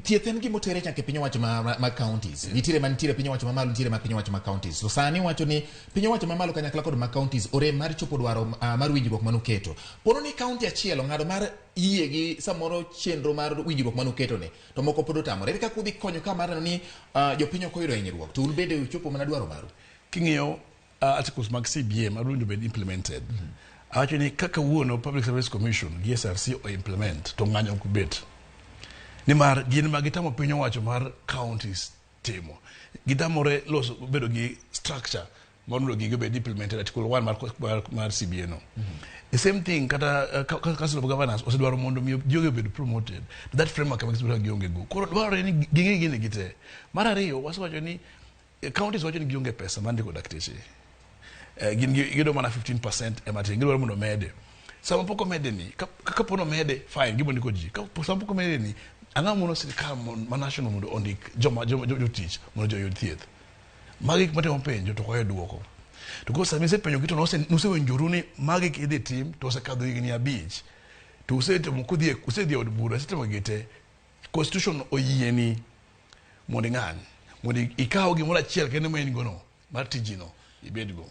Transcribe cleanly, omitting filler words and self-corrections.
Thieth en gima otere nyaka e piny owacho ma counties. Nitiere mantiere piny owacho mamalo, nitiere ma piny owacho ma counties. To sani wacho ni piny owacho mamalo kanyakla kod ma counties orem mar chopo dwaro mar winjruok manuketo. Pono ni county achiel ong'ado mar yie gi samoro chenro mar winjruok manuketo ni, to moko pod otamore. Ere kaka udhi konyo ka mar neno ni jopiny ok oyudo hinyruok, to un bende uchopo mana dwaro maru? King'iyo articles mag CBA ma winjo bed implemented, awacho ni kaka wuono Public Service Commission gi SRC o implement to ng'anyo ok bet, nimar gin ma gitamo piny owacho mar counties timo, gitamore loso bedo gi structure mar mondo gigo bed implemented, article 1 mar CBA no. The same thing kata Council of Governors osedwaro mondo miyo jogi obed promoted. That framework ema gisebedo ka gionge go. Koro dwarore ni ging'e gini gite. Mar ariyo, wasewacho ni counties wacho ni gionge pesa mar ndiko dakteche. Gin giyudo mana 15% ema tin, gidwaro mondo omede. Sama pok omede ni, kapo ni omede, fine, gibiro ndiko ji. Sama pok omede ni, ang'o mono sirikal ma national mondo ondik joma jotich mondo joyud thieth? Magi gik matemo penjo to ok wayud duoko. To koro sama isepenjogi to nusewinjoru ni magi idhi tim to osekadho higni 5 to usetimo kudhi usedhi e od bura, usetimo gigi te. Constitution oyieni mondo ing'any, mondo ikaw gimoro achiel kende ma in go no mar tijino ibedgo.